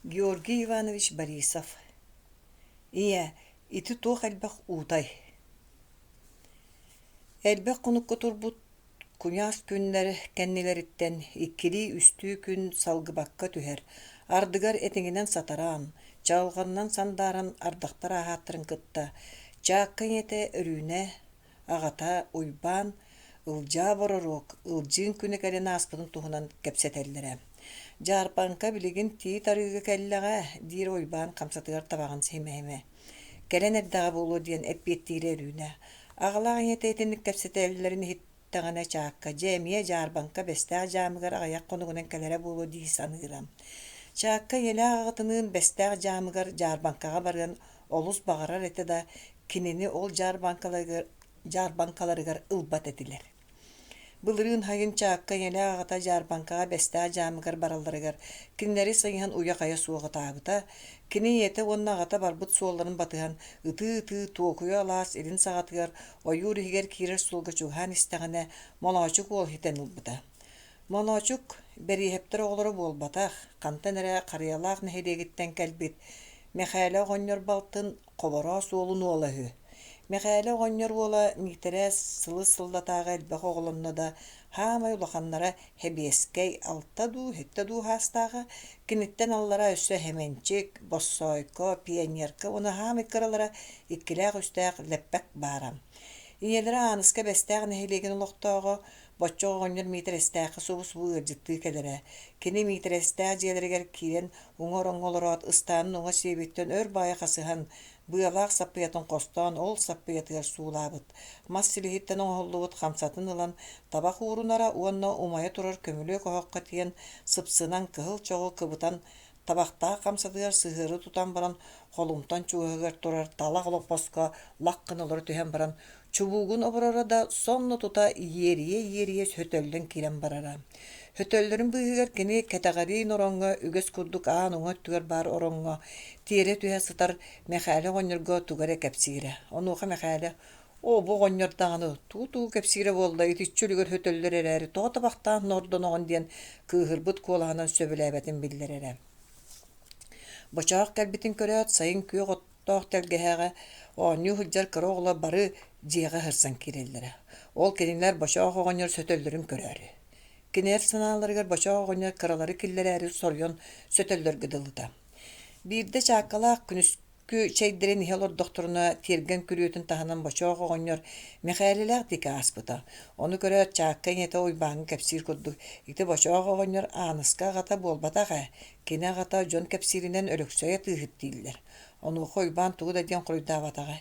Георгий Иванович Борисов Ийээ, ити туох элбэх уутай? Элбэх хонукка турбут куйаас күннэр кэннилэриттэн иккилии-үстүү күн салгыбакка түһэр, ардыгар этиҥинэн сатараан, чаҕылҕанынан сандааран ардахтар ааһааттарын кытта Чаакка ийэтэ Өрүүнэ аҕата Уйбаан Ылдьаа Бороруок Ылдьыын күнэ кэлэн ааспытын туһунан кэпсэтэллэрэ. «Дьаарбаҥка билигин Тиит Арыыга кэллэҕэ» диир Уйбаан хамсатыгар табаҕын симэ-симэ. «Кэлэн эрдэҕэ буолуо» диэн эппиэттиирэ Өрүүнэ. Аҕалаах ийэтэ итинник кэпсэтэллэрин иһиттэҕинэ Чаакка дьэ эмиэ Дьаарбаҥка Бэстээх дьаамыгар аҕыйах хонугунан кэлэрэ буолуо дии саныыра. Чаакка ийэлээх аҕатыныын Бэстээх дьаамыгар дьаарбаҥкаҕа барыан олус баҕарар этэ да, кинини ол дьаарбаҥкаларыгар, дьаарбаҥкаларыгар ылбат этилэр. Былырыын сайын Чаакка ийэлээх аҕата дьаарбаҥкаҕа Бэстээх дьаамыгар баралларыгар кинилэри сайыһан уйа-хайа суох ытаабыта. Кини ийэтэ уонна аҕата барбыт суолларын батыһан ытыы-ытыы Туокуйа алаас илин саҕатыгар ойуур иһигэр киирэр суолга чугаһаан истэҕинэ Молоочук уол ситэн ылбыта. Молоочук Бэриэһэптэр оҕолоро буолбатах, хантан эрэ Харыйалаах нэһилиэгиттэн кэлбит Мэхээлэ оҕонньор балтын Хобороос уолун уола үһү. Мэхээлэ оҕонньор уола Миитэрээс сылы-сыллатааҕы элбэх оҕолонно да, хаамай улаханнара Һэбиэскэй алта дуу, сэттэ дуу саастааҕа, киниттэн аллара өссө Хэмэнчик, Боссоойко, Пионерка уонна хаамай кыралара иккилээх-үстээх Лэппэк баара. Ийэлэрэ Ааныска Бэстээх нэһилиэгин олохтооҕо, Боччох оҕонньор Миитэрэстээххэ субу-субу ыалдьыттыы кэлэрэ. Кини Миитэрэстээх дьиэлэригэр киирэн уҥа ороҥҥо олороот, ыстаанын уҥа сиэбиттэн өр баайы хасыһан, быалаах саппыйатын хостоон, ол саппыйатыгар суулаабыт, мас силиһиттэн оҥоһуллубут хамсатын ылан табах уурунара уонна умайа турар көмүлүөк оһоххо тиийэн сыпсынан кыһыл чоҕу кыбытан табахтаах хамсатыгар сыһыары тутан баран холумтан чугаһыгар турар талах олоппоско лах гына олоро түһэн баран чубуугун обороро да сонно тута иэрийэ-иэрийэ сөтөллөн киирэн барара. Сөтөллөрүн быыһыгар кини кэтэҕэриин ороҥҥо үгэс курдук аан уҥа өттүгэр баар ороҥҥо тиэрэ түһэ сытар Мэхээлэ оҕонньорго тугу эрэ кэпсиирэ. Онуоха Мэхээлэ «Оо, бу оҕонньор даҕаны тугу-тугу кэпсиирэ буолла, итиччэ үлүгэр сөтөллөр эрээри тоҕо табахтаан нордоноҕун» диэн кыыһырбыт куолаһынан сөбүлээбэтин биллэрэрэ. Бочоох кэлбитин көрөөт, сайын күөх оттоох тэлгэһэҕэ оонньуу сылдьар кыра оҕолор бары дьиэҕэ сырсан киирэллэрэ. Ол кинилэр Бочоох оҕонньор сөтөллөрүн көрөөрү. Кинилэр санааларыгар Бочоох оҕонньор кыралары киллэрээри соруйан сөтөллөргө дылыта. Биирдэ Чааккалаах күнүс чэйдэрин иһэ олордохторуна тиэргэн күрүөтүн таһынан Бочоох оҕонньор Мэхээлэлээх диэки ааспыта. Ону көрөөт Чаакка ийэтэ Уйбааҥҥа кэпсиир курдук ити Бочоох оҕонньор Ааныска аҕата буолбатах ээ, кини аҕата дьон кэпсииринэн Өлөксөй атыыһыт дииллэр. Онуоха Уйбаан тугу да диэн хоруйдаабатаҕа.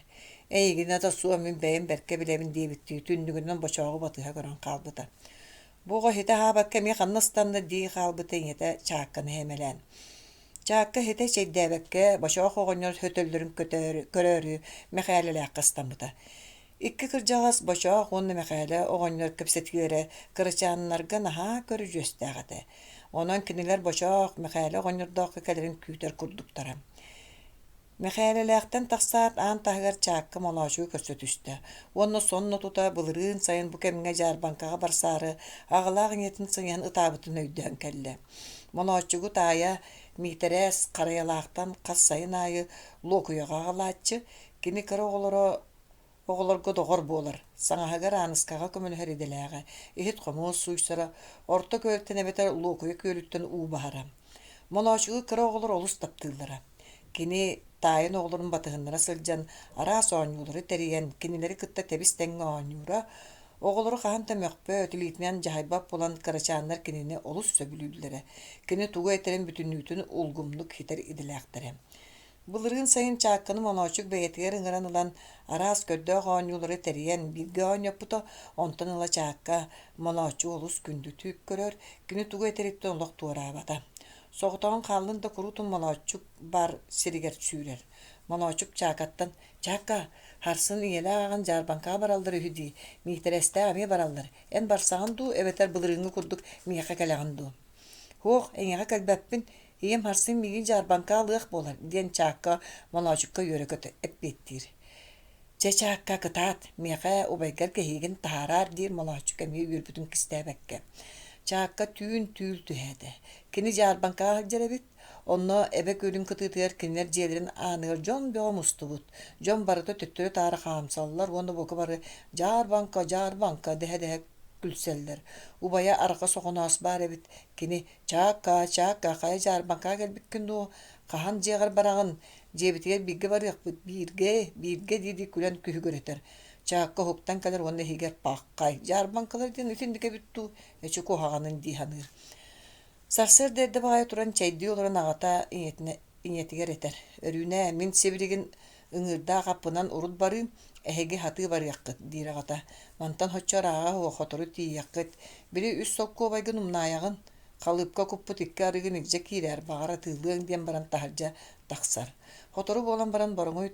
Эйигинэ да суох мин бэйэм бэркэ билэбин диэбиттии түннүгүнэн Бочооҕу батыһа көрөн хаалбыта. Бу оҕо иһитэ аһаабакка эмиэ ханна ыстанна дии хаалбыта ийэтэ Чаакканы сэмэлээн. Чаакка иһитэ чэйдээбэккэ, Бочоох оҕонньор сөтөллөрүн көтөөрү, көрөөрү Мэхээлэлээххэ ыстаммыта. Икки кырдьаҕас Бочоох уонна Мэхээлэ оҕонньор кэпсэтиилэрэ кырачааннарга наһаа көрүдьүөстээх этэ. Онон кинилэр Бочоох Мэхээлэ оҕонньордооххо кэлэрин күүтэр курдуктара. Мэхээлэлээхтэн тахсаат аан таһыгар Чаакка Молоочугу көрсө түстэ уонна сонно тута былырыын сайын бу кэмҥэ дьаарбаҥкаҕа барсаары аҕалаах ийэтин сыҥаһын ытаабытын өйдөөн кэллэ. Молоочугу таайа Миитэрээс Харайалаахтан хас сайын аайы Луокуйаҕа аҕалааччы, кини кыра оҕолоро Оҕолорго доҕор буолар, саҥаһыгар Ааныскаҕа көмөлөһөр идэлээҕэ, иһит-хомуос сууйсара, Орто Күөлтэн эбэтэр Луокуйа күөлүттэн уу баһара. Молоочугу кыра оҕолор олус таптыыллара. Кини таайын оҕолорун батыһыннара сылдьан, араас оонньуулары тэрийэн, кинилэри кытта тэбис-тэҥҥэ оонньуура, оҕолору хаһан да мөхпөт, илиитинэн дьаһайбат буолан кырачааннар кинини олус сөбүлүүллэрэ, кини тугу этэрин бүтүннүүтүн улгумнук ситэр идэлээхтэрэ. Былырыын сайын Чаакканы Моноочук бэйэтигэр ыҥыран ылан, араас көрдөөх оонньуулары тэрийэн бииргэ оонньоппута, онтон ыла Чаакка Монооччугу олус күндүтүк көрөр, кини тугу этэриттэн олох туораабата. Соҕотоҕун хааллын да куруутун Монооччук баар сиригэр сүүрэр. Моноочук Чаакаттан «Чаакка, сарсын ийэлээх аҕаҥ дьаарбаҥкаҕа бараллар үһү дии, Миитэрэстээх эмиэ бараллар, эн барсаҕын дуу эбэтэр былырыыҥҥы курдук миэхэ кэлэҕин дуу?» «Суох, эйиэхэ кэлбэппин, ийэм сарсын миигин дьаарбаҥка алыах буолар» диэн Чаакка Молоочукка үөрэ-көтө эппиэттиир. «Чэ, Чаакка, кытаат, миэхэ убайгар кэһиигин таһаараар» диир Молоочук эмиэ үөрбүтүн кистээбэккэ. Чаакка түүн түүл түһээтэ. Кини дьаарбаҥкаҕа сылдьар эбит. Онно Эбэ күөлүн кытыытыгар кинилэр дьиэлэрин ааныгар дьон бөҕө мустубут. Дьон барыта төттөрү-таары хаамсаллар уонна бука бары «Дьаарбаҥка, дьаарбаҥка» дэһэ-дэһэ күлсэллэр. Убайа Арҕас Охоноос баар эбит. Кини «Чаакка, чаакка, хайа дьаарбаҥкаҕа кэлбиккин дуо? Хаһан дьиэҕэр бараҕын? Дьиэбитигэр бииргэ барыахпыт, бииргэ, бииргэ» дии-дии күлэн күһүгүрэтэр. Чаакка уһуктан кэлэр уонна иһигэр «Паххай, дьаарбаҥкалар диэн итинник эбит дуу, эчи куһаҕанын» дии саныыр. Сарсыарда эрдэ баҕайы туран чэйдии олорон аҕата ийэтинэ ийэтигэр этэр: «Өрүүнээ, мин сибилигин ыҥыырдаах аппынан урут барыым, эһиги сатыы барыаххыт» диир аҕата. «Мантан соччо ырааҕа суох, сотору тиийиэххит. Били үс солкуобайгын умнаайаҕын, халыыпка куппут икки арыгын илдьэ киирээр, баҕар атыылыаҥ» диэн баран таһырдьа тахсар. Сотору буолан баран бороҥуй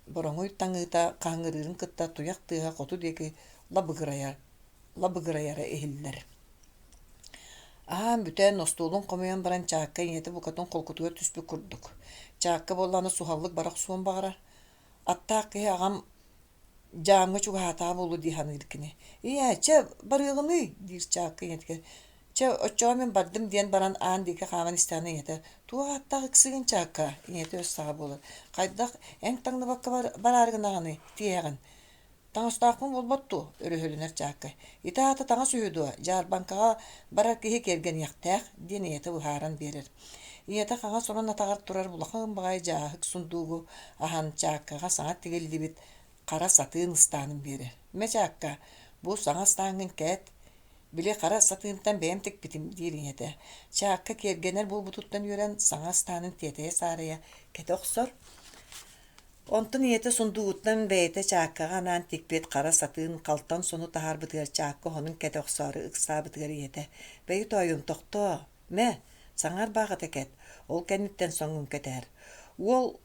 бороҥуй таҥыыта хаһыҥырыырын кытта туйах тыаһа хоту диэки лабыгырайар лабыгырайара иһиллэр. Аһаан бүтэн, остуолун хомуйан баран Чаакка ийэтэ букатын холкутугар түспүт курдук. Чаакка буоллаҕына суһаллык бара охсуон баҕарар. Аттаах киһи аҕам дьаамҥа чугаһаатаҕа буолуо дии саныыр кини. «Ийээ, чэ, барыаҕыный?» диир Чаакка ийэтигэр. «Чэ, оччоҕо мин бардым» диэн баран аан диэки хааман истэҕинэ ийэтэ «Туох ааттаах ыксыыгын Чаакка?» ийэтэ өс саҕа буолар. «Хайдах эн таҥныбакка бараары гынаҕыный, тиэһэҕин?» Таҥастаахпын буолбат дуо? өрөһөлөнөр Чааккай. Ити аата таҥас үһү дуо, дьаарбаҥкаҕа барар киһи киэргэниэхтээх, диэн ийэтэ быһааран биэрэр. Ийэтэ хаҥас орон атаҕар турар улахан баҕайы дьааһык сундуугу аһан Чааккаҕа саҥа тигиллибит хара сатыын ыстаанын биэрэр. Мэ, Чаакка, бу саҥа ыстааҥҥын кэт, били хара сатыынтан бэйэм тикпитим, диир ийэтэ. Чаакка киэргэнэр буолбутуттан үөрэн, саҥа ыстаанын тиэтэйэ-саарайа кэтэ охсор. Онтон ийэтэ сундуугуттан бэйэтэ чааккаҕа анаан тикпит хара сатыын халтан сону таһаарбытыгар чаакка оһонун кэтэ охсоору ыксаабытыгар ийэтэ: «Бэйи тоойуом, тохтоо, мэ, саҥар бааҕата кэт, ол кэнниттэн соҥҥун кэтээр». Уол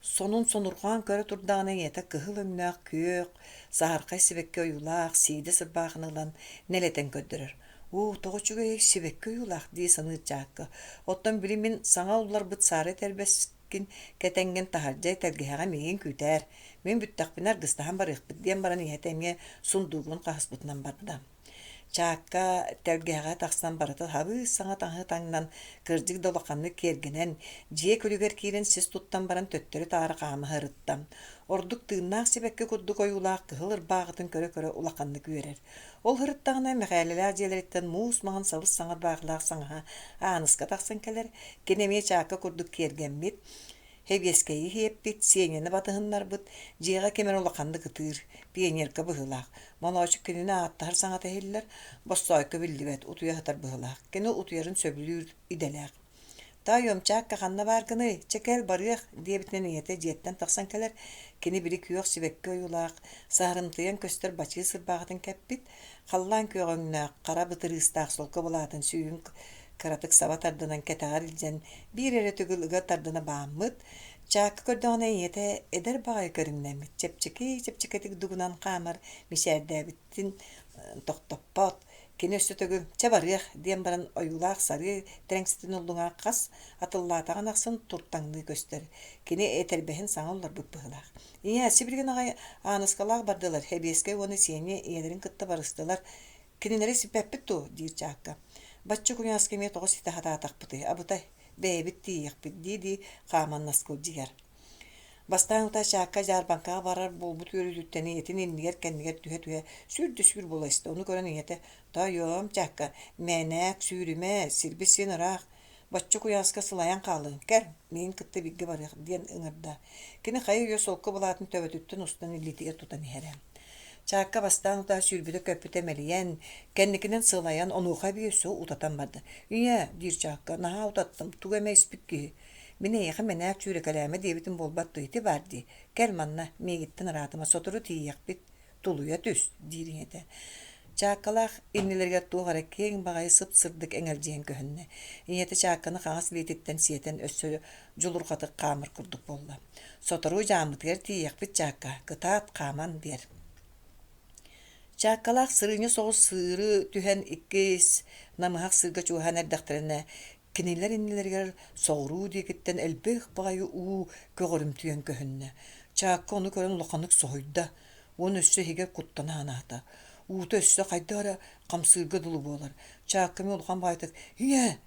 сонун сонурҕаан көрө турдаҕына ийэтэ кыһыл өҥнөөх күөх, саһархай сибэкки ойуулаах сиидэс ырбаахыны ылан нэлэтэн көрдөрөр: «Оо, тоҕо үчүгэйэй сибэкки ойуулаах» дии саныыр Чаакка. «Оттон били мин саҥа улларбыт саары этэрбэс кэтэҥҥин таһырдьа тэлгэһэҕэ миигин күүтээр, мин бүттэхпинэ аргыстаһан барыахпыт диэн баран ийэтэ эмиэ сундуугун хаһыспытынан барда. Чаакка тэлгэһэҕэ тахсан барыта сабыс-саҥа таҥаһы таҥнан, кырдьык да улаханнык киэргэнэн, дьиэ күлүгэр киирэн сис туттан баран төттөрү-таары хаама сырытта. Ордук тыыннаах сибэкки курдук ойуулаах кыһыл ырбааҕытын көрө-көрө улаханнык үөрэр. Ол сырыттаҕына Мэхээлэлээх дьиэлэриттэн муус маҥан сабыс-саҥа ырбаахылаах саҥаһа Ааныска тахсан кэлэр, кини эмиэ чаакка курдук киэргэммит, Һэбиэскэйи иһиэппит, Сеняны батыһыннарбыт, дьиэҕэ ким эрэ улаханнык ытыыр, пионерка быһыылаах. Молоочук кинини ааттаһар саҥата иһиллэр, Боссоойко биллибэт, утуйа сытар быһыылаах. Кини утуйарын сөбүлүүр идэлээх. «Таайым, Чаакка ханна бааргыный? Чэ кэл, барыах» диэбитинэн ийэтэ дьиэттэн тахсан кэлэр. Кини били күөх сибэкки ойуулаах, саһарымтыйан көстөр бачыы сырбааҕытын кэппит, халлаан күөҕэ өҥнөөх, хара бытырыыстаах солко былаатын сүүһүн кыратык саба тардынан кэтэҕэр илдьэн биир эрэ төгүл ыга тардына бааммыт. Чаакка көрдөҕүнэ ийэтэ эдэр баҕайы көрүҥнэммит, чэпчэки-чэпчэкитик дугунан хаамар мичээрдээбитин тохтоппот, Кини өссө төгүл «Чэ барыах» диэн баран ойуулаах сарыы тэрэҥситин уллуҥа хас атыллаатаҕын ахсын туртаҥныы көстөр. Кини этэрбэһин саҥа улларбыт быһыылаах. «Ийээ, сибилигин аҕай Ааныскалаах бардылар, Һэбиэскэй уонна Сеня ийэлэрин кытта барыстылар. Кинилэри сиппэппит дуо?» диир Чаакка. «Бачча куйааска эмиэ тоҕо ситэ сатаатахпытый, абытай, бэйэбит тиийиэхпит» дии-дии хааман наскылдьыйар. Бастаан утаа Чаакка дьаарбаҥкаҕа барар буолбут үөрүүтүттэн ийэтин иннигэр-кэннигэр түһэ-түһэ сүүр да сүүр буола истэ. Ону көрөн ийэтэ: «Тоойуом, Чаакка, мээнээк, сүүрүмэ, сирбит син ыраах, бачча куйааска сылайан хаалыҥ, кэл, миигин кытта бииргэ барыах» диэн ыҥырда. Кини хайы-үйэ солко былаатын төбөтүттэн устан илиитигэр тутан иһэрэ. Чаакка бастаан утаа сүүрбүтэ-көппүтэ мэлийэн, кэнникинэн сылайан, онуоха эбии өссө утатан барда. «Ийээ, диир Чаакка, наһаа утаттым, тугу эмэ испит киһи. Мин эйиэхэ мэнээк сүүрэкэлээмэ диэбитим буолбат дуо, ити баар дии, кэл манна, миигиттэн ыраатыма, сотору тиийиэхпит, тулуйа түс, диир ийэтэ. Чааккалаах иннилэригэр туох эрэ киэҥ баҕайы сып-сырдык эҥэлдьийэн көһүннэ. Ийэтэ чаакканы хаҥас илиититтэн сиэтэн өссө дьулурҕатык хаамар курдук буолла. Сотору дьааммытыгар тиийиэхпит Чаакка, кытаат, хааман биэр. Чааккалаах сырыынньа соҕус сыыры түһэн иккис намыһах сыырга чугаһаан эрдэхтэринэ Кинилэр иннилэригэр соҕуруу диэкиттэн элбэх баҕайы уу көҕөрүмтүйэн көһүннэ. Чаакка ону көрөн улаханнык соһуйда уонна өссө иһигэр куттана санаата. Уута өссө хайдах эрэ хамсыырга дылы буолар. Чаакка эмиэ улахан баҕайытык «Ийээ,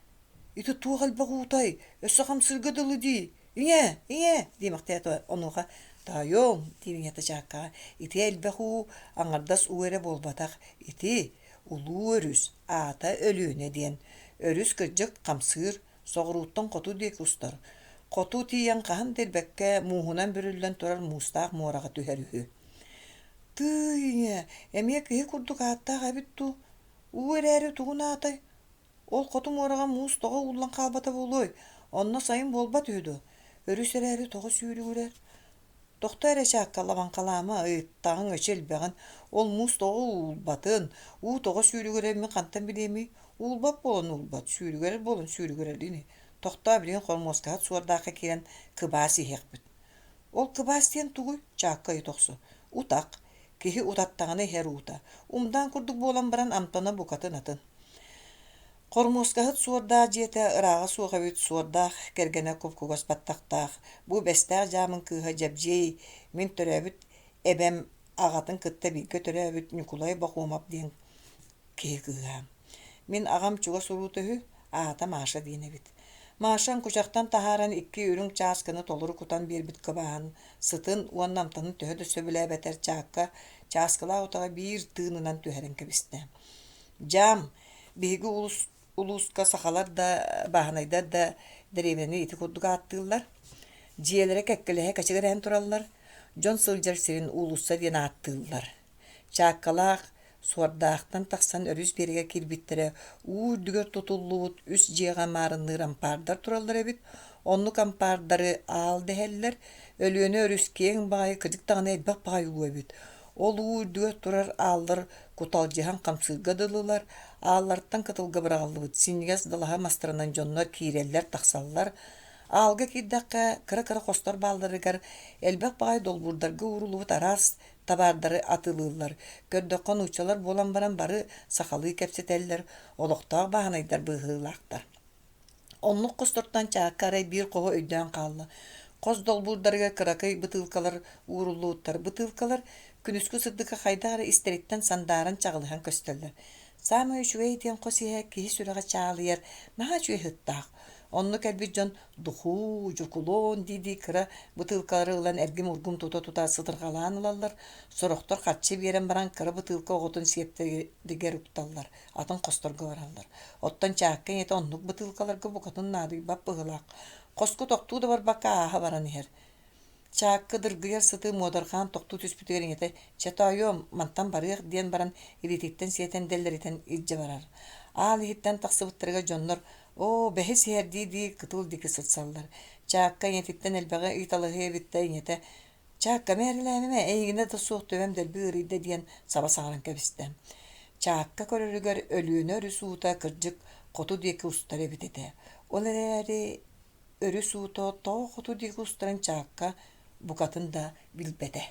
ити туох элбэх уутай, өссө хамсыырга дылы дии, ийээ, ийээ» диэмэхтээтэ онуоха «Таайуом» диир ийэтэ Чааккаҕа, «ити элбэх уу аҥардас уу эрэ буолбатах, ити улуу өрүс, аата Өлүөнэ диэн. Өрүс кырдьык хамсыыр, соҕурууттан хоту диэки устар. Хоту тиийэн хаһан да ирбэккэ мууһунан бүрүллэн турар муустаах муораҕа түһэр үһү. Тыый ийээ, эмиэ киһи курдук ааттаах эбит дуу? Уу эрээри тугун аатай? Ол хоту муораҕа муус тоҕо ууллан хаалбата буолуой? Онно сайын буолбат үһү дуо? Өрүс эрээри тоҕо сүүрүгүрэр? Тохтоо эрэ Чаакка, лабаҥхалаама, ыйыттаҕыҥ эчи элбэҕин, ол муус тоҕо уулбатын, уу тоҕо сүүрүгүрэр мин хантан билиэмий? Уулбат буолан уулбат, сүүрүгүрэр буолан сүүрүгүрэр ини. Тохтоо билигин хормуоскаһыт суордаахха киирэн кыбаас иһиэхпит. Ол кыбаас диэн тугуй? Чаакка ыйыта охсо. Утах. Киһи утаттаҕына иһэр уута. Умдаан курдук буолан баран амтана букатын атын. Хормуоскаһыт суордаах дьиэтэ ырааҕа суох эбит, суордаах кэргэнэ куп-кугас баттахтаах, бу Бэстээх дьаамын кыыһа Дьэбдьиэй, мин төрөөбүт эбэм аҕатын кытта бииргэ төрөөбүт Ньукулай Бохуомап диэн киһи кыыһа. Мин аҕам чугас уруута үһү, аата Маша диэн эбит. Маша оҥкучахтан таһааран икки үрүҥ чааскыны толору кутан биэрбит кыбааһын сытын уонна амтанын төһө да сөбүлээбэтэр чаакка чааскылаах утаҕы биир тыынынан түһэрэн кэбистэ. Дьаам, Биһиги улуус улууска сахалар да, бааһынайдар да дэриэбинэни ити курдук ааттыыллар. Дьиэлэрэ кэккэлэһэ кэчигирэһэн тураллар. Дьон сылдьар сирин уулусса диэн ааттыыллар. Чааккалаах, Суордаахтан тахсан өрүс биэригэр киирбиттэрэ уу үрдүгэр тутуллубут үс дьиэҕэ маарынныыр ампаардар тураллар эбит. Оннук ампаардары аал дэһэллэр. Өлүөнэ өрүс киэҥ баҕайы, кырдьык даҕаны элбэх баҕайы уу эбит. Ол уу үрдүгэр турар ааллар куталдьыһан хамсыырга дылылар, ааллартан кытылга быраҕыллыбыт синньигэс далаһа мастарынан дьоннор киирэллэр-тахсаллар. Аалга киирдэххэ, кыра-кыра хостор баалларыгар элбэх баҕайы долбуурдарга ууруллубут араас табаардары атыылыыллар. Көрдөххө, нууччалар буолан баран бары сахалыы кэпсэтэллэр, олохтоох бааһынайдар быһыылаахтар. Оннук хостортон чаакка арай биир хоһу өйдөөн хаалла. Хос долбуурдарыгар кыракый бытыылкалар ууруллубуттар. Бытыылкалар күнүскү сырдыкка хайдах эрэ истэриттэн сандааран чаҕылыһан көстөллөр. Саамай үчүгэй диэн хос иһэ киһи сүрэҕэ чаалыйар, наһаа үчүгэй сыттаах. Онно кэлбит дьон духуу, дьукулуон дии-дии кыра бытыылкалары ылан эргим-ургум тута-тута сытырҕалаан ылаллар, сорохтор харчы биэрэн баран кыра бытыылка оҕотун сиэптэригэр укталлар. атын хосторго бараллар. Оттон чаакка ийэтэ оннук бытыылкаларга букатын наадыйбат быһыылаах. Хоско тохтуу да барбакка ааһа баран иһэр. Чаакка дыргыйар сыты муодарҕаан тохтуу түспүтүгэр ийэтэ «Чэ тоойуом, мантан барыах» диэн баран илиититтэн сиэтэн дэллэритэн илдьэ барар. Аал иһиттэн тахсыбыттарыгар дьоннор «Оо, бэһис иһэр» дии-дии кытыл диэки сырсаллар. Чаакка ийэтиттэн элбэҕи ыйыталаһыа эбит да ийэтэ «Чаакка мээрилээмимэ, эйигинэ да суох төбөм дэлби ыарыйда» диэн саба саҥаран кэбистэ. Чаакка көрөрүгэр Өлүөнэ өрүс уута кырдьык хоту диэки устар эбит этэ. Ол эрээри өрүс уута тоҕо хоту диэки устарын Чаакка букатын да билбэтэ.